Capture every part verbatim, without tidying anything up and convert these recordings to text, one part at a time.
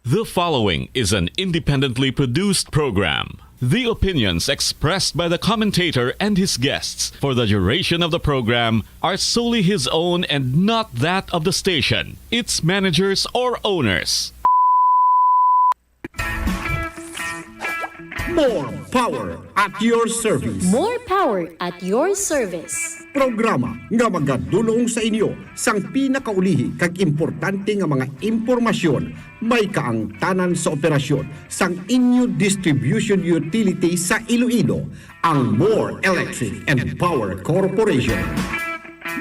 The following is an independently produced program. The opinions expressed by the commentator and his guests for the duration of the program are solely his own and not that of the station, its managers, or owners. More power at your service. More power at your service. Programa nga magadulong sa inyo sang pinakaulihi kag importante nga mga impormasyon may kaangtanan sa operasyon sang inyo distribution utility sa Iloilo, ang More Electric and Power Corporation.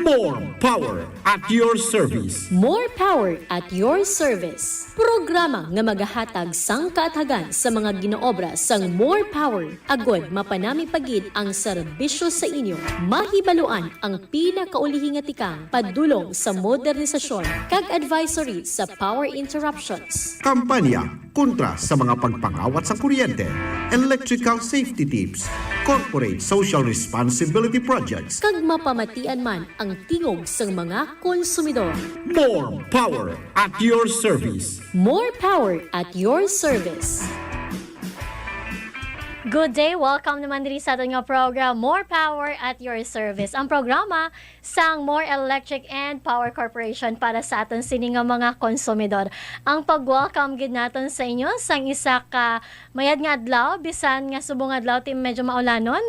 More power at your service. More power at your service. Programa nga magahatag sang kaathagan sa mga ginaobra sang More Power agod mapanami pa gid ang serbisyo sa inyo. Mahibaluan ang pinakaulihi nga tikang padulong sa modernisasyon kag advisory sa power interruptions. Kampanya kontra sa mga pagpangawat sa kuryente, electrical safety tips, corporate social responsibility projects, kag mapamatian man ang tingog sang mga konsumidor. More power at your service. More power at your service. Good day! Welcome naman diri sa aton nga program, More Power at Your Service. Ang programa sang More Electric and Power Corporation para sa aton sini nga mga konsumidor. Ang pag-welcome gid naton sa inyo sang isa ka mayad nga adlaw, bisan nga subong adlaw ti medyo maulanon,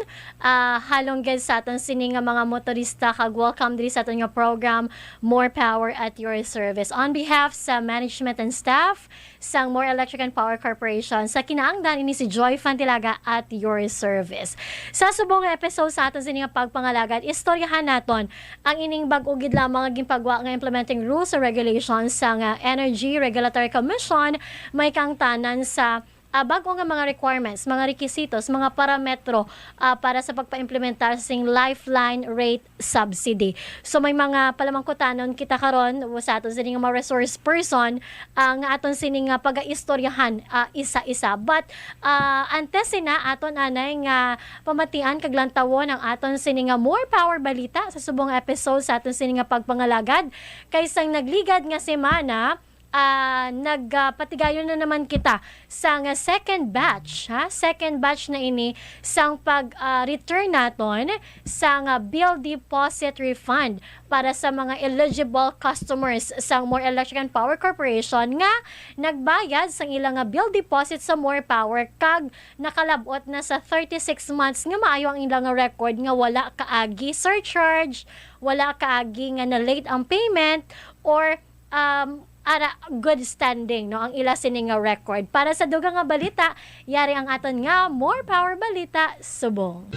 ah, halong gid sa aton sini nga mga motorista kag welcome diri sa aton nga program, More Power at Your Service. On behalf sa management and staff, sang More Electric and Power Corporation. Sa kinaangdan, ini si Joy Fantilaga at your service. Sa subong nga episode sa aton sini nga pagpangalagad, istoryahan naton ang ining bag-o gid lamang nga ginpagwa nga implementing rules and regulations sang Energy Regulatory Commission may kaangtanan sa ah, bag-o nga mga requirements, mga rekisitos, mga parametro ah, para sa pagpaimplementar sing lifeline rate subsidy. So may mga palamangkutanon kita karon sa aton sini nga mga resource person ah, nga aton sini nga pagaistoryahan ah, isa-isa. But ah, antes sina aton anay nga pamatian kag lantawon ang aton sini nga More Power Balita sa subong episode sa aton sini nga pagpangalagad kay sang nagligad nga semana ah, nagpatigayon na naman kita sang second batch, ha? Second batch na ini sang pag ah, return naton sang bill deposit refund para sa mga eligible customers sang More Electric and Power Corporation nga nagbayad sang ila nga bill deposit sa More Power kag nakalab-ot na sa thirty-six months nga maayo ang ila nga record nga wala kaagi surcharge, wala kaagi nga na-late ang payment, or um, ara good standing no ang ila sini nga record. Para sa dugang nga balita, yari ang aton nga More Power Balita subong.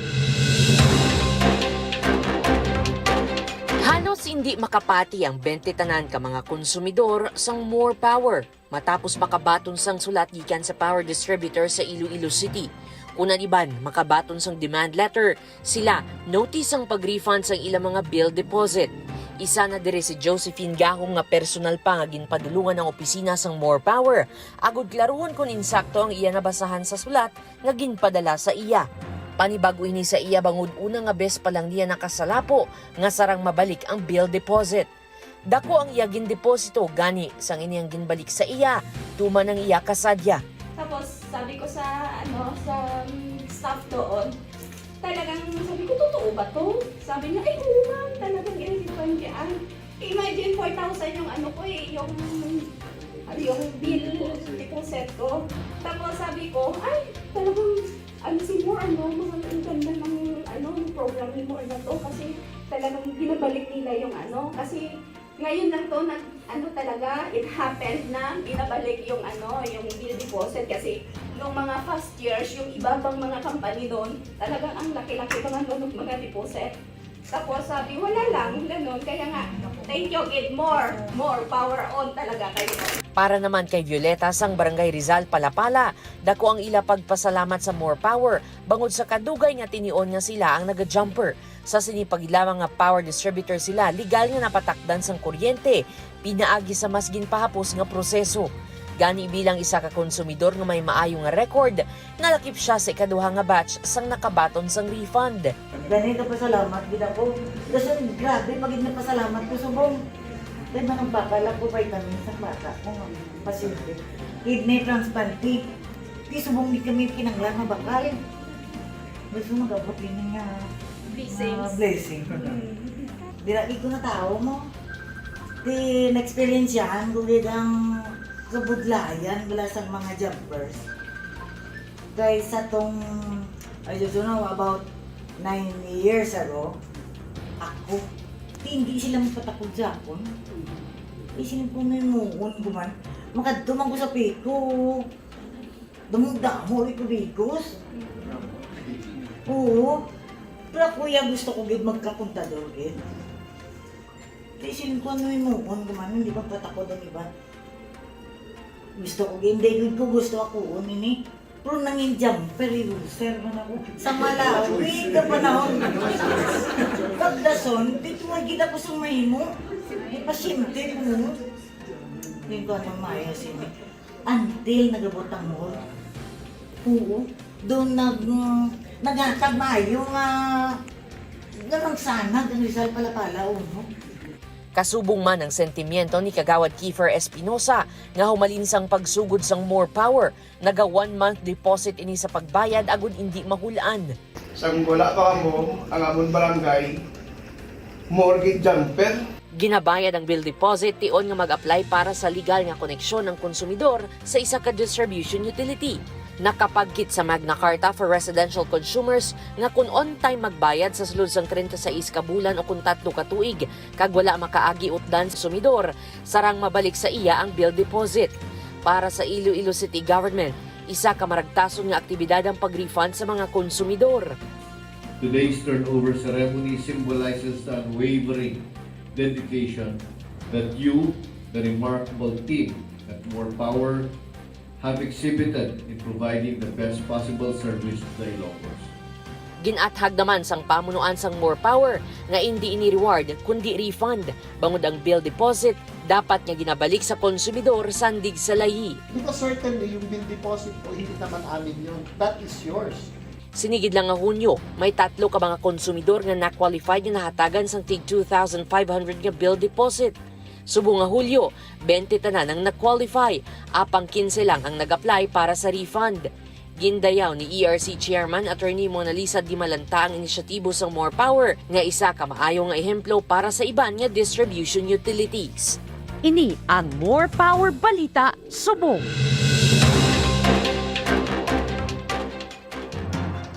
Halos indi makapati ang bente tanan ka mga konsumidor sang More Power matapos makabaton sang sulat gikan sa power distributor sa Iloilo City. Kun ang iban makabaton sang demand letter, sila notice ang pag-refund sang ilang mga bill deposit. Isa na diri si Josephine Gahom nga personal pa nga ginpadulungan ang opisina sang More Power agud klaruhon kon insakto ang iya nabasahan sa sulat nga ginpadala sa iya. Panibag-o ini sa iya bangod una nga bes pa lang niya nakasalapo nga sarang mabalik ang bill deposit. Dako ang iya gindeposito, gani sang ini ang ginbalik sa iya, tuman ang iya kasadya. Tapos sabi ko sa ano sa um, staff doon, talagang sabi ko, "Totoo ba to?" Sabi niya, "Ay, oo ma'am, talagang i-refund yan." Imagine, four thousand yung ano ko eh, yung, yung bill deposit ko. Tapos sabi ko, "Ay, talagang ano si Moore, ano, mahal ang ganda ng ano, ng program ni Moore na to kasi talagang binabalik nila yung ano, kasi ngayon lang to nag ano talaga, it happened na binabalik yung ano, yung bill deposit kasi nung mga past years, yung iba pang mga company doon, talagang ang laki-laki mga ano, mga deposit. Tapos sabi, wala lang, ganun. Kaya nga, thank you, give more, more power on talaga kayo. Para naman kay Violeta sang Barangay Rizal, Palapala, dako ang ila pagpasalamat sa More Power bangod sa kadugay nga tinion nga sila ang naga-jumper. Sa sini pa gid lamang nga power distributor sila, legal nga napatakdan sang kuryente pinaagi sa mas ginpahapos nga proseso. Gani bilang isa ka konsumidor nga may maayo nga record, nalakip sia sa ikaduha nga batch sang nakabaton sang refund. Gani nagpasalamat gid ako. Dason grabe pa gid nagpasalamat ko subong. Kaya man ang bakal ako, vitamins ang bata ko nga pasyente. Kidney transplant, eh. Di subong di kami kinanglan mabakal. Gusto mag-abot din nga, ah, blessing. Dira di ko na tao mo. Di na-experiensyahan ko gid ang kabudlayan bala sa mga jumpers. Kay sa tong, I don't know, about nine years ago, ako, hindi sila magpatakod sa akon. Isin ko may muon ko man. Makadto man ko sa piko. Damo-damo rin ko bigos. Oo. Pero kuya, gusto ko gid magkakontador gid. Kay siling ko, ano yung muon ko man, hindi magpatakod ang iba. Gusto ko, hindi gid ko gusto ako ini. Pero nangin jumper, eh, sir, man ako. Sa Malawi, ka panahon. Pagdason, dito nga gid ako sa mahimo. May pasyente ko. Hindi ko anong mayo sini. Until nagabot ang mall. Oo. Doon nag, mm, naghatag maayo nga, nga nagsanag ang Rizal Palapala, uno. Kasubong man ang sentimiento ni Kagawad Kiefer Espinosa nga humalin sang pagsugod sang More Power, naga one month deposit ini sa pagbayad agud indi mahul-an. Sang wala pa kamo, ang amon barangay, mortgage jumper. Ginabayad ang bill deposit tion nga mag-apply para sa legal nga koneksyon ang konsumidor sa isa ka distribution utility. Nakapagkit sa Magna Carta for Residential Consumers nga kon on time magbayad sa sulod sang treinta y seis ka bulan o kon tatlo ka tuig kag wala makaagi utdan sa konsumidor, sarang mabalik sa iya ang bill deposit. Para sa Iloilo City Government, isa ka maragtason nga aktibidad ang pag-refund sa mga konsumidor. Today's turnover ceremony symbolizes the unwavering dedication that you, the remarkable team at More Power, have exhibited in providing the best possible service to the Ilonggos. Gin-athag naman sang pamunuan sang More Power nga indi ini reward kundi refund, bangod ang bill deposit dapat nga ginabalik sa konsumidor sandig sa layi. Because certainly, yung bill deposit po, hindi naman amin yun. That is yours. Sini gid lang nga Hunyo, may tatlo ka mga konsumidor nga na-qualify nga nahatagan sang tig two thousand five hundred nga bill deposit. Subong nga Hulyo, twenty tanan ang na-qualify, apang quince lang ang nag-apply para sa refund. Gindayaw ni E R C Chairman Attorney Mona Lisa Dimalanta ang inisyatibo sang More Power nga isa ka maayo nga ehemplo para sa iban nga distribution utilities. Ini ang More Power Balita Subong.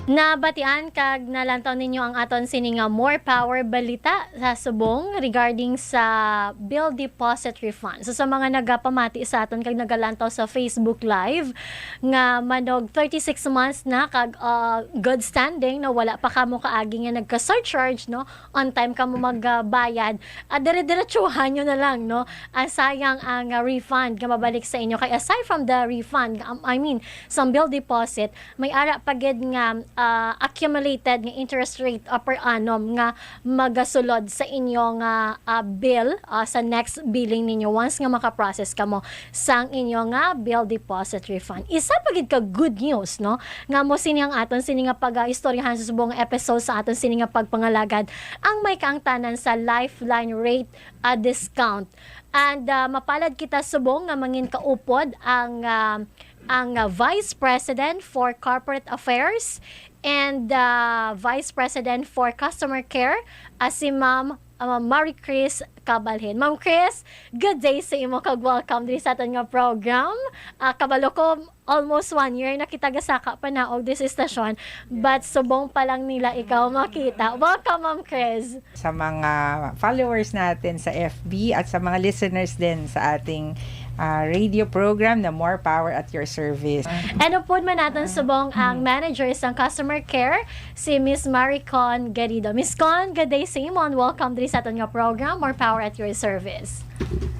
Nabatian kag nalantaw ninyo ang aton sini nga More Power Balita sa Subong regarding sa bill deposit refund. So, sa mga nagapamati sa aton kag nagalantaw sa Facebook Live nga manog thirty-six months na kag, ah, good standing, no, wala pa kamo kaagi nga nagka-surcharge, no, on time kamo magbayad, ah, dire-diretsuhan nyo na lang, no? Ah, sayang ang, ah, refund nga mabalik sa inyo. Kay aside from the refund, um, I mean, sa bill deposit, may ara pa gid nga, ah, accumulated nga interest rate, ah, per annum nga magasulod sa inyo nga, ah, bill, ah, sa next billing ninyo once nga maka-process kamo sang inyo nga bill deposit refund. Isa pa gid ka good news, no? Nga mo sini ang aton sini nga pag-istoryahan sa subong nga episode sa aton sini nga pagpangalagad ang may kaangtanan sa Lifeline rate, ah, discount. And, ah, mapalad kita subong nga mangin kaupod ang, ah, ang, ah, Vice President for Corporate Affairs and, ah, Vice President for Customer Care, ah, si Ma'am, ah, Marie Chris Cabalhin. Ma'am Chris, good day sa imo kag welcome diri sa aton nga program. Ah, kabalo ko, almost one year na kita gasaka panaog diri sa istasyon, but subong pa lang nila ikaw makita. Welcome, Ma'am Chris. Sa mga followers natin sa F B at sa mga listeners din sa ating, ah, radio program na More Power at Your Service. And upod man naton subong ang manager sang customer care, si Miss Maricon Garrido. Miss Con, good day sa imo and welcome diri sa aton nga program, More Power at Your Service.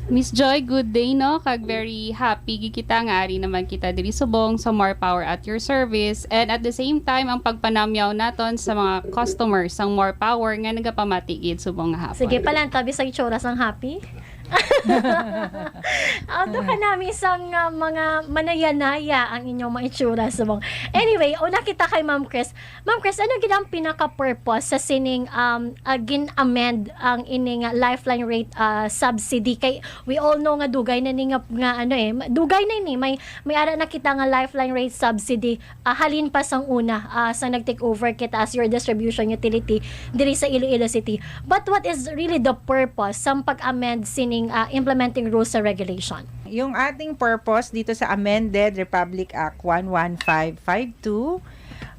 Miss Joy, good day, no? Kag very happy gid kita nga ari naman kita diri subong sa More Power at Your Service. And at the same time, ang pagpanamyaw naton sa mga customers sang More Power nga nagapamati gid subong nga hapon. Sige, palantaw, bisag itsura sang happy. Ato ka nami sang, ah, mga manayanaya ang inyong mga itsura subong. Anyway, una kita kay Ma'am Chris. Ma'am Chris, ano gid ang pinaka-purpose sa sining, um, ah, gin-amend ang ining, ah, lifeline rate, ah, subsidy? Kay we all know nga dugay na ni nga, nga ano eh, ma-, dugay na ni, may, may ara na kita nga lifeline rate subsidy, ah, halin pa sang una, ah, sa nag-take over kita as your distribution utility diri sa Iloilo City. But what is really the purpose sang pag-amend sining, ah, implementing rules sa regulation? Yung ating purpose dito sa amended Republic Act one one five five two,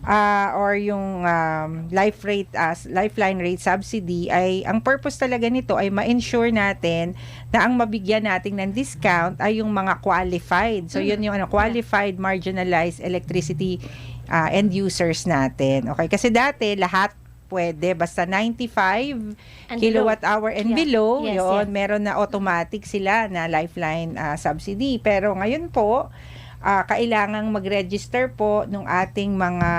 ah, or yung, um, life rate, ah, s-, lifeline rate subsidy ay, ang purpose talaga nito ay ma-ensure natin na ang mabigyan natin ng discount ay yung mga qualified. So, yun yung ano, qualified marginalized electricity, ah, end users natin. Okay? Kasi dati, lahat pwede. Basta ninety-five And kilowatt hour and below, Yes, yun, yes. meron na automatic sila na lifeline, ah, subsidy. Pero ngayon po, ah, kailangang mag-register po nung ating mga,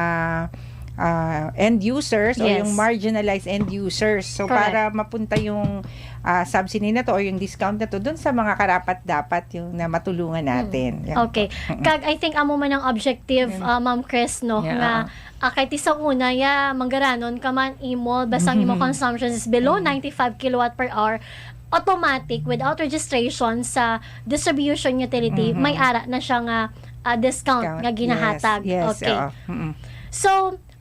ah, end users o Yes. yung marginalized end users. So, Correct. para mapunta yung, ah, subsidy na to or yung discount na to dun sa mga karapat-dapat yung na matulungan Mm. natin. Yan Okay. po. Mm-mm. Kag, I think amo man ang objective, Mm. ah, Ma'am Chris, no, Yeah. nga, ah, kahit isang una, ya, manggaranon ka man, imo, basta ang imo Mm-hmm. consumption is below Mm. ninety-five kilowatt per hour, automatic, without registration sa distribution utility, Mm-hmm. may ara na siya nga, ah, discount Discount. nga ginahatag. Yes, yes, Okay. oo. Mm-mm. So,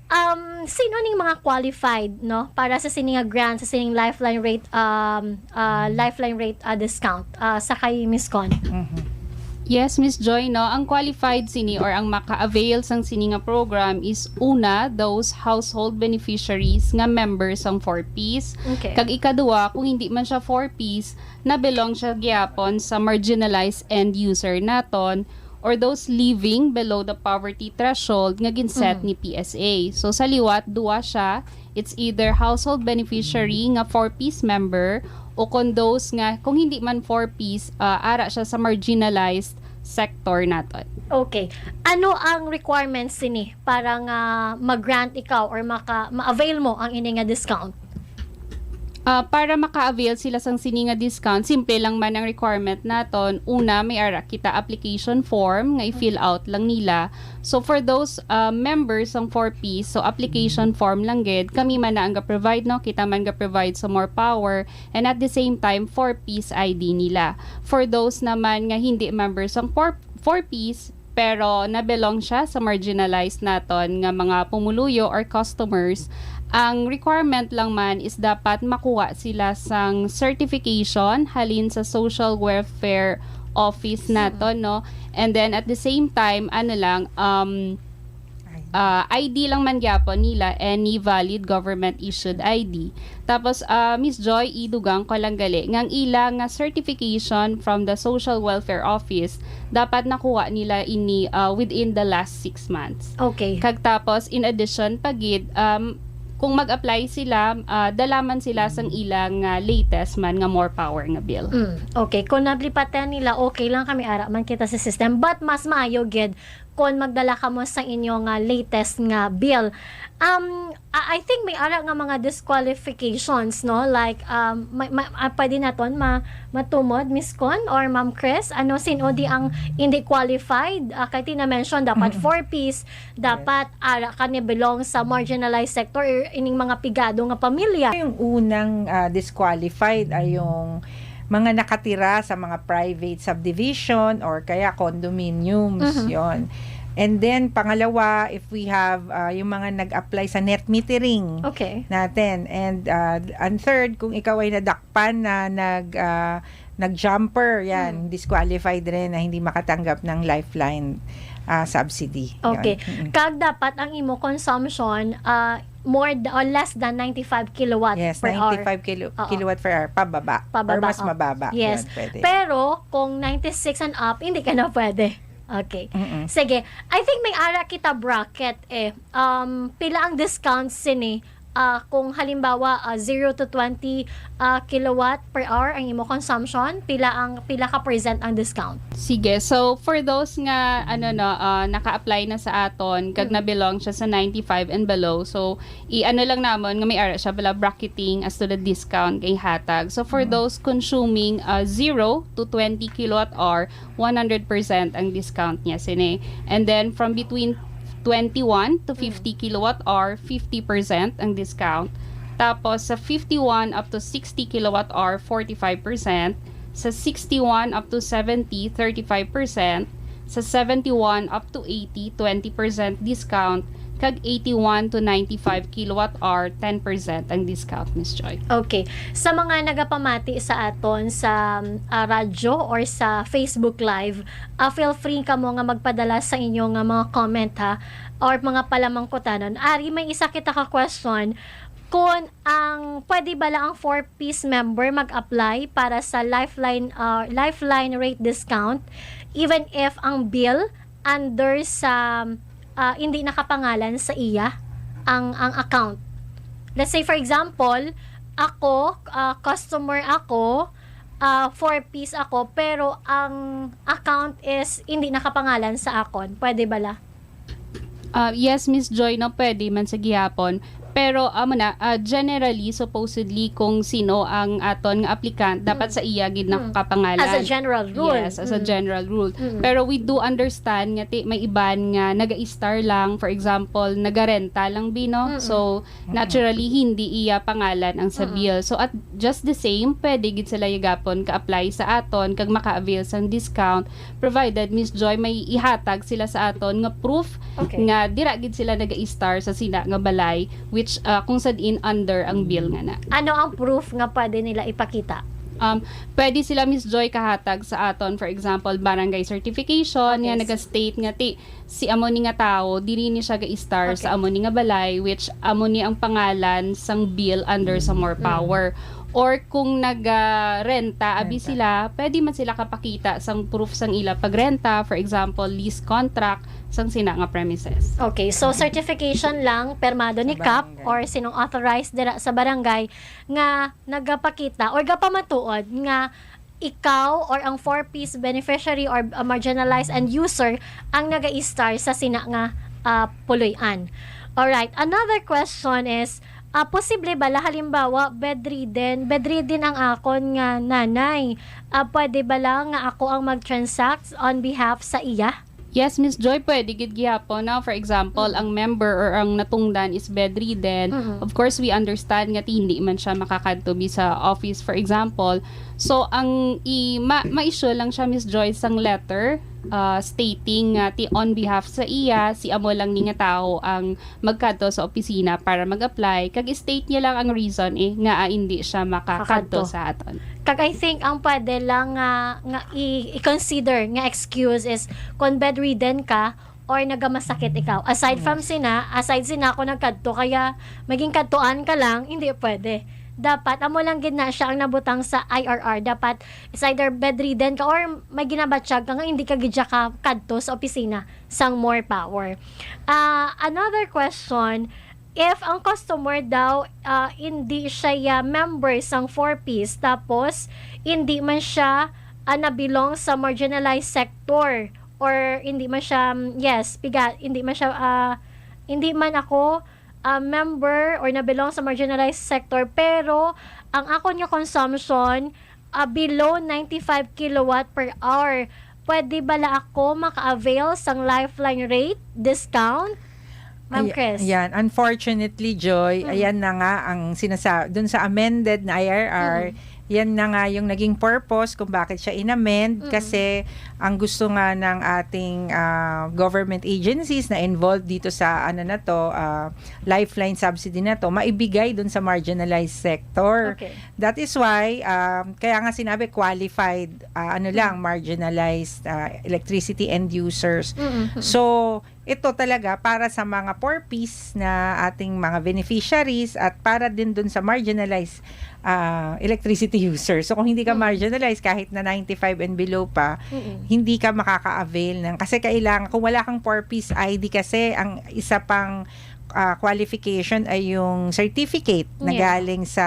um, sino ning mga qualified, no, para sa sini nga grant, sa sining lifeline rate, um, ah, lifeline rate, ah, discount, ah, sa kay Miss Con? Mhm. Yes, Miss Joy, no, ang qualified sini or ang maka-avail sang sini nga program is una, those household beneficiaries nga members sang four Ps. Okay. Kag ikaduha, kung hindi man siya four Ps, na belong siya gyapon sa marginalized end user naton or those living below the poverty threshold nga ginset Mm. ni P S A. So, sa liwat, duwa siya. It's either household beneficiary nga four Ps member o kon those nga, kung hindi man four Ps, ah, ara siya sa marginalized sector naton. Okay. Ano ang requirements sini para nga mag-grant ikaw or maka-, ma-avail mo ang ini nga discount? Ah, para maka-avail sila sang sini nga discount, simple lang man ang requirement naton. Una, may ara kita application form nga i-fill out lang nila. So, for those, ah, members sang four Ps, so application form lang gid. Kami man na ang ga-provide, no? Kita man ga-provide sa More Power. And at the same time, four Ps I D nila. For those naman nga hindi members sang four, four Ps, pero na-belong siya sa marginalized naton nga mga pumuluyo or customers, ang requirement lang man is dapat makuha sila sang certification halin sa social welfare office Mm. naton, no? And then at the same time, ano lang, um, Ay. ah, I D lang man gyapon nila, any valid government issued I D. Tapos, ah, Miss Joy, idugang ko lang gali, nga ang ila nga certification from the Social Welfare Office, dapat nakuha nila ini, ah, within the last six months. Okay. Kag tapos, in addition pa gid, um, kung mag-apply sila, ah, dala man sila sang ila nga latest man nga More Power nga bill. Mm, okay. Kung nablipatan nila, okay lang kami, ara man kita sa system. But mas maayo gid kon magdala kamo sa inyo nga latest nga bill. Um, I, I think may ara nga mga disqualifications, no? Like, um, may, may, ah, pwede naton ma-, matumod, Miss Con or Ma'am Chris? Ano, sin-o di ang hindi qualified? Ah, kay tina-mention, dapat Mm. four Ps, Yes. dapat ara ka ni belong sa marginalized sector or ining mga pigado nga pamilya. Yung unang, ah, disqualified ay yung mga nakatira sa mga private subdivision or kaya condominiums, Mhm. yon. And then, pangalawa, if we have, ah, yung mga nag-apply sa net metering Okay. natin. And, ah, ang third, kung ikaw ay nadakpan na nag, ah, nag-jumper, yan, Mm. disqualified rin na hindi makatanggap ng lifeline, ah, subsidy. Yun. Okay. Mm-mm. Kag dapat ang imo consumption, ah, more th-, or less than ninety-five kilowatt Yes, per hour. ninety-five kilo-, Oo. kilowatt per hour, pababa. Pababa, Or mas oh. mababa. Yes. Yun, pwede. Pero kung ninety-six and up, hindi ka na pwede. Okay. Mm-mm. Sige. I think may ara kita bracket eh. Um, pila ang discount sini ah, kung halimbawa, ah, zero to twenty, ah, kilowatt per hour ang imo consumption, pila ang, pila ka percent ang discount? Sige. So, for those nga, ano, no, ah, naka-apply na sa aton, kag Mm. na-belong siya sa ninety-five and below, so, i-ano lang namon nga may ara siya bala bracketing as to the discount nga ihatag. So, for Mm. those consuming, ah, zero to twenty kilowatt hour, one hundred percent ang discount niya sini. And then, from between twenty-one to fifty kilowatt hour, fifty percent ang discount. Tapos, sa fifty-one up to sixty kilowatt hour, forty-five percent. Sa sixty-one up to seventy, thirty-five percent. Sa seventy-one up to eighty, twenty percent discount. Kag eighty-one to ninety-five kilowatt hour, ten percent ang discount, Miss Joy. Okay. Sa mga nagapamati sa aton sa, ah, radyo or sa Facebook Live, ah, feel free kamo nga magpadala sa inyo nga mga comment, ha, or mga palamangkutanon. Ari, may isa kita ka question. Kung ang, pwede bala ang four Ps member mag-apply para sa Lifeline, ah, Lifeline rate discount even if ang bill under sa, ah, hindi nakapangalan sa iya ang, ang account? Let's say, for example, ako, ah, customer ako, ah, four Ps ako, pero ang account is hindi nakapangalan sa akon. Pwede bala? Ah, yes, Miss Joy, no, pwede man sa gihapon. Pero, amo na, ah, generally, supposedly, kung sino ang aton nga applicant, dapat Mm. sa iya gid Mm. nakapangalan. As a general rule. Yes, as a Mm. general rule. Mm. Pero we do understand nga ti, may iban nga naga-star lang, for example, nagarenta lang, bino. Mm-mm. So, naturally, hindi iya pangalan ang sa Mm-mm. bill. So, at just the same, pwede gid sila yagapon ka-apply sa aton kag maka-avail sang discount, provided, Miss Joy, may ihatag sila sa aton nga proof Okay. nga dira gid sila naga-star sa sina nga balay, which, ah, kung sa diin under ang bill nga na. Ano ang proof nga pwede nila ipakita? Um, pwede sila, Miss Joy, kahatag sa aton, for example, barangay certification Okay, nga s- naga-state nga ti, si amo ni nga tawo, diri ni siya ga-star Okay. sa amo ni nga balay, which amo ni ang pangalan sang bill under sa More Mm. Power. Or kung nagarenta, abi Renta. sila, pwede man sila kapakita sang proof sang ila pagrenta, for example, lease contract sang sina nga premises. Okay, so certification lang, permado Sa ni kap barangay. or sinong authorized dira sa barangay nga nagapakita or gapamatuod nga ikaw or ang four Ps beneficiary or a marginalized end user ang naga-star sa sina nga, ah, puloy-an. Alright, another question is, ah, posible bala halimbawa bedridden, bedridden ang akon nga nanay? Ah, pwede bala nga ako ang mag-transact on behalf sa iya? Yes, Miss Joy, pwede gid gihapon na, for example, Mm. ang member or ang natungdan is bedridden. Mm-mm. Of course, we understand nga ti hindi man siya makakadto bi sa office, for example. So, ang i ma, ma-issue lang siya, Miss Joy, sang letter, ah, stating nga ti on behalf sa iya, si amo lang ni nga tawo ang magkadto sa opisina para mag-apply, kag i-state niya lang ang reason, eh, nga, ah, hindi siya makakadto Makakadto. sa aton. Kag I think ang pwede lang nga, nga i- i-consider nga excuse is kung bedridden ka or nagamasakit ikaw. Aside from sina, aside sina ako nagkadto, kaya maging kadtuan ka lang, hindi pwede. Dapat amo lang gid na siya ang nabutang sa I R R. Dapat it's either bedridden ka or may ginabatyag ka nga hindi ka gid siya ka kadto sa opisina sang More Power. Ah, another question, if ang customer daw, ah, hindi siya ya member sang four Ps, tapos hindi man siya, ah, na-belong sa marginalized sector, or hindi man siya, mm, yes, piga, hindi man siya, ah, hindi man ako, ah, member or na-belong sa marginalized sector, pero ang akon nga consumption, ah, below ninety-five kilowatt per hour. Pwede bala ako maka-avail sang Lifeline rate discount? Ma'am Ay- Chris. Ayan, unfortunately, Joy, Mm. ayan na nga ang sinasa dun sa amended na I R R, yan na nga yung naging purpose kung bakit siya in-amend, Mm. kasi ang gusto nga ng ating, ah, government agencies na involved dito sa, ano na to, ah, Lifeline subsidy na to, maibigay dun sa marginalized sector. Okay. That is why, um, kaya nga sinabi qualified, ah, ano lang, marginalized, ah, electricity end users. Mm-mm. So, ito talaga para sa mga four Ps na ating mga beneficiaries at para din dun sa marginalized, ah, electricity users. So, kung hindi ka Mm. marginalized, kahit na ninety-five and below pa, Mm-mm. hindi ka makaka-avail ng, kasi kailangan, kung wala kang four Ps I D, kasi ang isa pang ah, qualification ay yung certificate na Yeah. galing sa,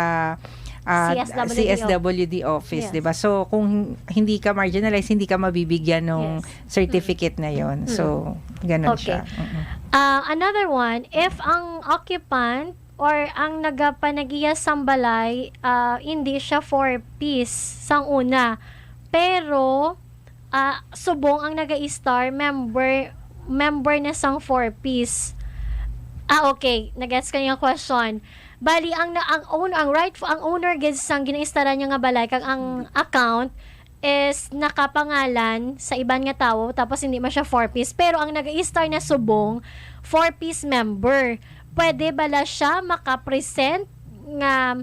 ah, C S W D C S W D office, Yes. di ba? So, kung hin-, hindi ka marginalized, hindi ka mabibigyan ng Yes. certificate na yon. Mm. So, ganun Okay. siya. Mm-mm. Ah, another one, if ang occupant or ang nagapanagiya sang balay, ah, hindi siya four Ps sang una, pero, ah, subong ang naga-star member, member na sang four Ps. Ah, okay. Nagets ko yung question. Bali, ang na-, ang own-, ang right, ang owner gid sang ginaistaran niya nga balay, kag ang account is nakapangalan sa iban nga tawo, tapos hindi man siya four Ps. Pero ang nag-star na subong, four Ps member. Pwede bala siya maka-present nga,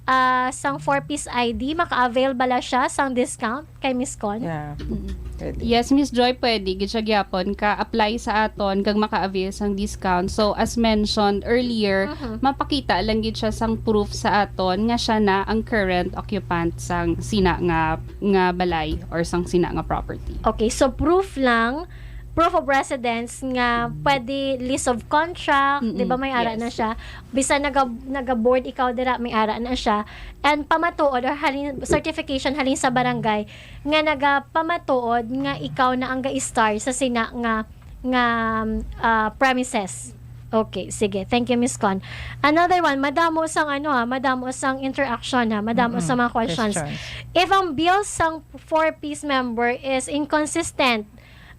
ah, sang four Ps I D? Maka-avail bala siya sang discount kay Miss Con? Yeah. Mm. Pwede. Yes, Miss Joy, pwede. Gid siya gyapon ka-apply sa aton kag maka-avail sang discount. So, as mentioned earlier, Mhm. mapakita lang gid siya sang proof sa aton nga siya na ang current occupant sang sina nga, nga balay or sang sina nga property. Okay, so proof lang, proof of residence nga pwede lease of contract, Mm-mm. di ba, may ara Yes. na siya. Bisan naga-, naga-board ikaw dira, may ara na siya. And pamatuod or halin, certification halin sa barangay nga nagapamatuod nga ikaw na ang ga-star sa sina nga, nga, ah, premises. Okay, sige. Thank you, Miss Con. Another one, madamo sang ano ha, madamo sang interaction ha, madamo Mm-mm. sa mga questions. Questions. If ang bills sang four Ps member is inconsistent,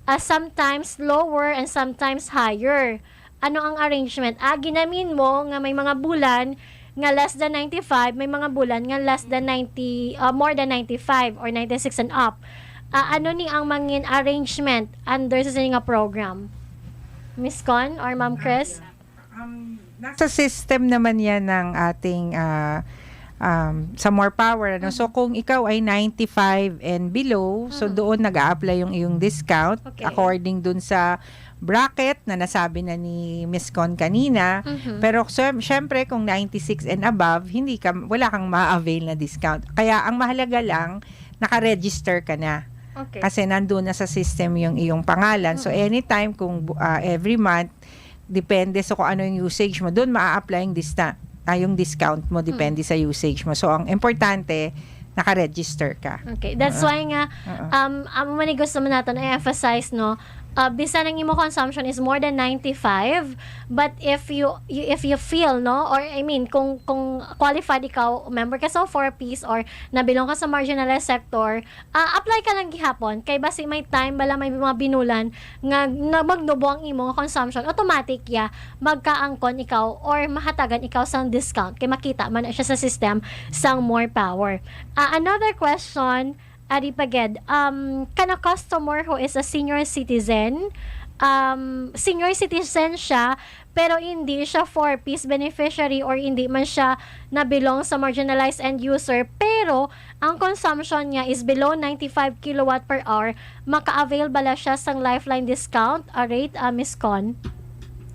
ah, sometimes lower and sometimes higher, ano ang arrangement? Ah, ginamin mo nga may mga bulan nga less than ninety-five, may mga bulan nga less than ninety, ah, more than ninety-five or ninety-six and up. Ah, ano ni ang mangin arrangement under sa sini nga program? Miss Con or Ma'am Chris? Um, nasa system naman yan ng ating, ah, um, sa More Power, ano? So, Mhm. kung ikaw ay ninety-five and below, so Mhm. doon nag-a-apply yung iyong discount Okay. according dun sa bracket na nasabi na ni Miss Con kanina. Mhm. Pero, syem-, syempre, kung ninety-six and above, hindi ka, wala kang ma-avail na discount. Kaya, ang mahalaga lang, naka-register ka na. Okay. Kasi nandun na sa system yung iyong pangalan. So, Mhm. anytime, kung bu-, ah, every month, depende sa kung ano yung usage mo, dun maa-apply yung dista-, ah, yung discount mo, depende Mm. sa usage mo. So, ang importante, naka-register ka. Okay. That's Oo. why nga, Oo. um, amo man ni gusto man naton i-emphasize, no, uh, bisan ang imo consumption is more than ninety-five, but if you, you, if you feel, no, or I mean, kung, kung qualified ikaw, member ka sa four Ps or nabilong ka sa marginalized sector, ah, apply ka lang gihapon. Kay basi may time, bala may mga binulan nga na magnubo ang imo nga consumption, automatic ya, magkaangkon ikaw or mahatagan ikaw sang discount. Kay makita man na siya sa system sang More Power. Ah, another question, ari pa gid, um, can a customer who is a senior citizen, um, senior citizen siya, pero hindi siya four Ps beneficiary or hindi man siya na-belong sa marginalized end user, pero ang consumption niya is below ninety-five kilowatt per hour, maka-avail bala siya sang Lifeline discount, a rate, ah, Miss Con?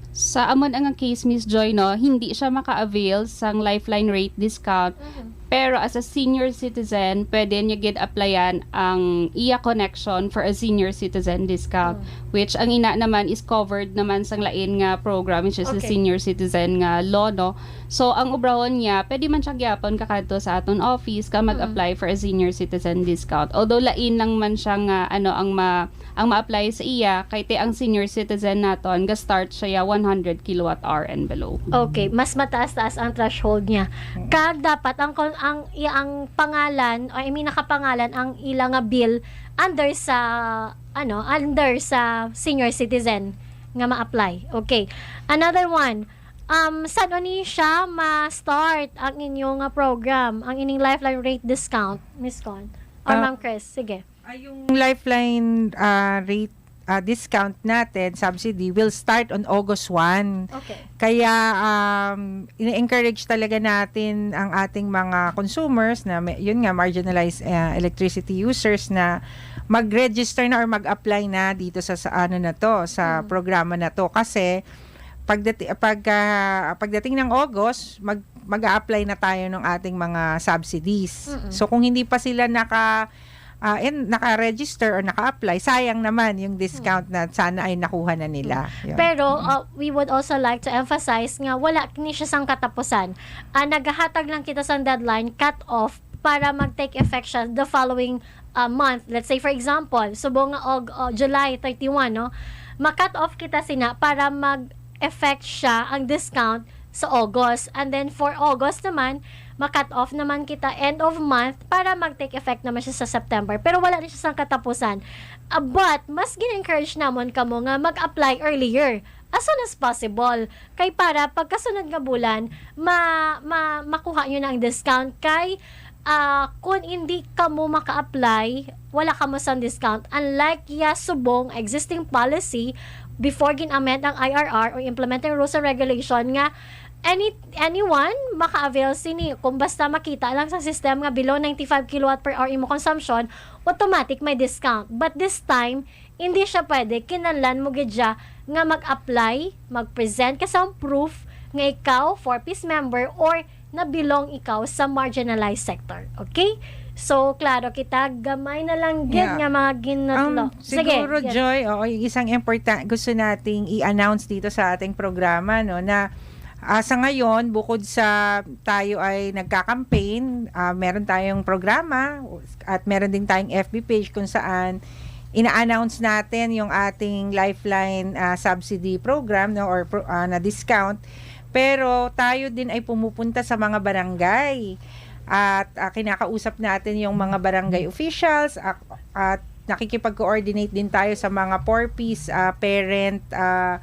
Sa amon nga case, Miss Joy, no, hindi siya maka-avail sang Lifeline rate discount. Mhm. Pero as a senior citizen, pwede niya gid applyan ang iya connection for a senior citizen discount, Mm. which ang ina naman is covered naman sang lain nga program, which is the Okay. senior citizen nga law, no? So, ang obrahon niya, pwede man siya gyapon kakadto sa aton office ka Mm. mag-apply for a senior citizen discount. Although lain lang man siya nga, ano, ang ma-, ang ma-apply sa iya, kay ti ang senior citizen naton, ga-start siya ya one hundred kilowatt hour and below. Okay, mas mataas-taas ang threshold niya. Mm. Kag dapat ang kon-, ang, i-, ang pangalan, or I mean, nakapangalan ang ila nga bill under sa, ano, under sa senior citizen nga ma-apply. Okay. Another one, um, san-o ni siya ma-start ang inyo nga program, ang ining Lifeline rate discount, Miss Con? Or Ah. Ma'am Chris? Sige. Ah, yung Lifeline, ah, rate, ah, discount natin, subsidy, will start on August one. Okay. Kaya, um, ini-encourage talaga natin ang ating mga consumers na may, yun nga, marginalized, ah, electricity users na mag-register na or mag-apply na dito sa, sa ano na to, sa Mm. programa na to. Kasi pagdati-, pag, ah, pagdating ng August, mag-, mag-a-apply na tayo ng ating mga subsidies. Mm-mm. So, kung hindi pa sila naka-, ah, and naka-register or naka-apply, sayang naman yung discount na sana ay nakuha na nila. Yun. Pero uh, we would also like to emphasize nga wala ni siya sang katapusan. Ah, nagahatag lang kita sang deadline, cut off, para mag-take effect siya the following uh, month. Let's say, for example, subong nga og uh, July thirty-one, no? Ma-cut off kita sina para mag-effect siya ang discount sa August. And then for August naman, ma-cut off naman kita end of month para mag-take effect naman siya sa September. Pero wala ni siya sang katapusan. Ah, but mas gin-encourage namon kamo nga mag-apply earlier, as soon as possible. Kay para pagkasunod nga bulan, ma, ma, makuha nyo na ang discount. Kay ah, kung hindi kamo maka-apply, wala kamo sang discount. Unlike ya subong existing policy, before gin-amend ang I R R or implementing rules and regulation nga any anyone maka-avail sini kung basta makita lang sa system nga below ninety-five kilowatt per hour imo consumption, automatic may discount. But this time, hindi siya pwede. Kinahanglan mo gid siya nga mag-apply, mag-present ka sa proof nga ikaw four Ps member or na belong ikaw sa marginalized sector. Okay? So, klaro kita, gamay na lang gid Yeah. nga mga ginutlo. Ang siguro, Joy, oo, yung isang important gusto nating i-announce dito sa ating programa, no, na ah, sa ngayon, bukod sa tayo ay nagka-campaign, ah, meron tayong programa at meron din tayong F B page kung saan ina-announce natin yung ating Lifeline ah, subsidy program, no, or pro- ah, na discount. Pero tayo din ay pumupunta sa mga barangay at ah, kinakausap natin yung mga barangay officials at, at nakikipag-coordinate din tayo sa mga four Ps ah, parent ah,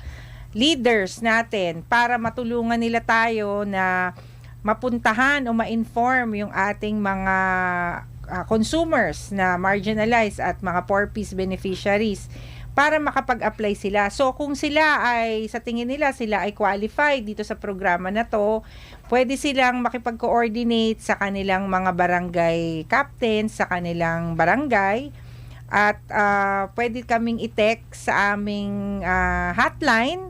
leaders natin para matulungan nila tayo na mapuntahan o ma-inform yung ating mga ah, consumers na marginalized at mga four Ps beneficiaries para makapag-apply sila. So kung sila ay, sa tingin nila, sila ay qualified dito sa programa na to, pwede silang makipag-coordinate sa kanilang mga barangay captain sa kanilang barangay at ah, pwede kaming i-text sa aming ah, hotline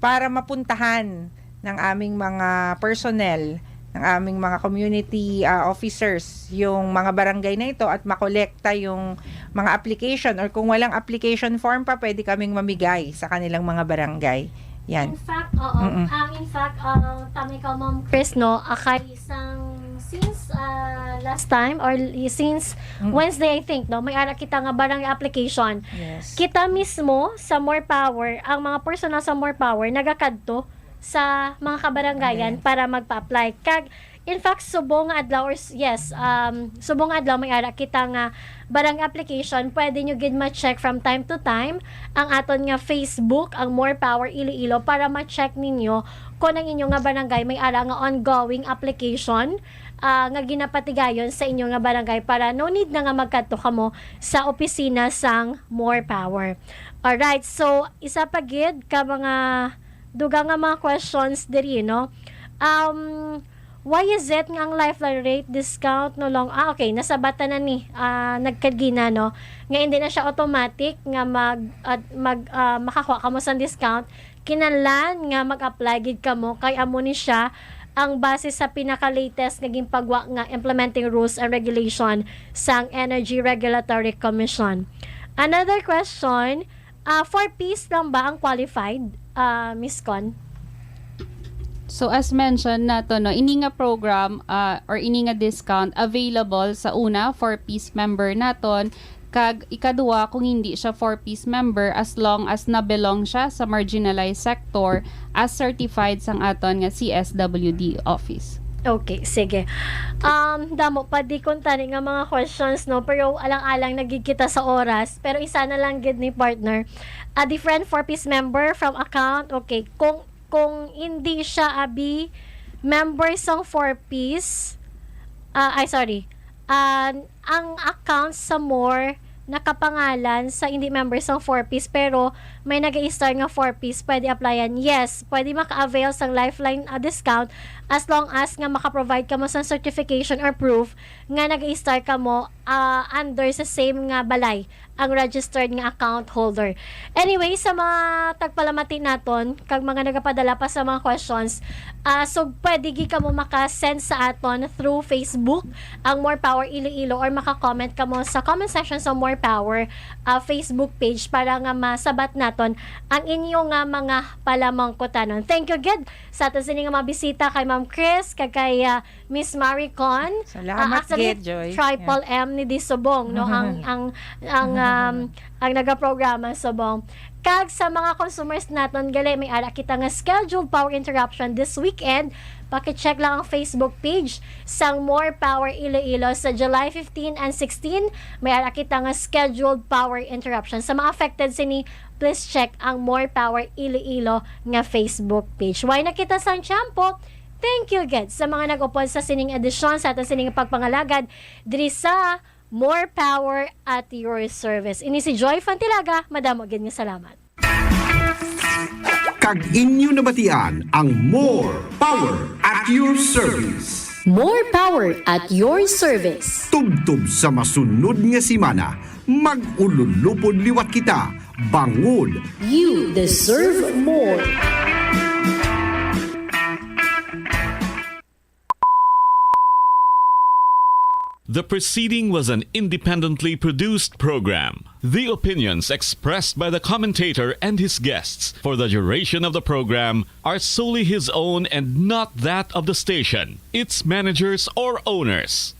para mapuntahan ng aming mga personnel, ng aming mga community ah, officers, yung mga barangay na ito at makolekta yung mga application, or kung walang application form pa, pwede kaming mamigay sa kanilang mga barangay. Yan. In fact, oo. Mm-mm. Ang in fact, ang tama ikaw, Ma'am Chris, no, akay isang since ah, last time or y- since Mm. Wednesday, I think, no, may ara kita nga barangay application. Yes. Kita mismo sa More Power, ang mga personnel sa More Power nagakadto sa mga kabarangayan Yes. para magpa-apply. Kag in fact, subong nga adlaw or s- yes, um, subong nga adlaw may ara kita nga barangay application, pwede nyo gid ma-check from time to time ang aton nga Facebook, ang More Power Iloilo, para ma-check ninyo kung ang inyo nga barangay may ara nga ongoing application ah, nga ginapatigayon sa inyo nga barangay, para no need na nga magkadto kamo sa opisina sang More Power. Alright, so isa pa gid ka mga dugang nga mga questions diri, no? Um, why is it nga ang Lifeline rate discount no long, ah, okay, nasabatan na ni, ah, nagkagina, no, nga hindi na siya automatic nga mag, at mag, ah, makakuha kamo sang discount. Kinahanglan nga mag-apply gid kamo kay amo ni siya ang base sa pinaka-latest nga ginpagwa nga implementing rules and regulation sang Energy Regulatory Commission. Another question, ah, four Ps lang ba ang qualified, ah, Miss Con? So as mentioned nato, no, ini nga program ah, or ini nga discount available sa una four Ps member naton, kag ikaduha kung hindi siya four Ps member, as long as na-belong siya sa marginalized sector as certified sang aton nga C S W D office. Okay, sige. Um, damo pa di kuntani nga mga questions, no? Pero alang-alang na gid kita sa oras. Pero isa na lang gid ni partner. A different four Ps member from account. Okay, kung kung hindi siya abi member sang four Ps, ah, ay, sorry. Ah, ang account sa More nakapangalan sa hindi member sang four Ps, pero may nag-i-start nga four Ps, pwede applyan. Yes, pwede maka-avail sang Lifeline ah, discount as long as nga maka-provide kamo sang certification or proof nga nag-i-start kamo ah, under sa same nga balay ang registered nga account holder. Anyway, sa mga tagpalamati naton, kag mga nagapadala pa sa mga questions, ah, so pwede gid kamo maka-send sa aton through Facebook, ang More Power Iloilo, or maka-comment kamo sa comment section sa More Power, ah, Facebook page para nga masabat naton ang inyo nga mga palamangkutanon. Thank you gid sa aton sini nga mga bisita kay Ma'am Chris, kag kay, ah, Miss Maricon. Salamat Ah, actually, gid, Joy. Triple M ni di subong, no? Ang, ang, ang, um, ang nagaprograma subong. Kag sa mga consumers naton, gali, may ara kita nga scheduled power interruption this weekend. Paki-check lang ang Facebook page sang More Power Iloilo sa July fifteen and sixteen. May ara kita nga scheduled power interruption. Sa mga affected sini, please check ang More Power Iloilo nga Facebook page. Way na kita sang tiyempo. Thank you gid sa mga nag-upod sa sining edisyon sa aton sining pagpangalagad diri sa More Power at Your Service. Ini si Joy Fantilaga. Madamo gid nga salamat. Kag inyo nabatian ang More Power at Your Service. More power at your service. Tubtob sa masunod nga semana, mag-ululupod liwat kita, bangod You deserve more. The preceding was an independently produced program. The opinions expressed by the commentator and his guests for the duration of the program are solely his own and not that of the station, its managers, or owners.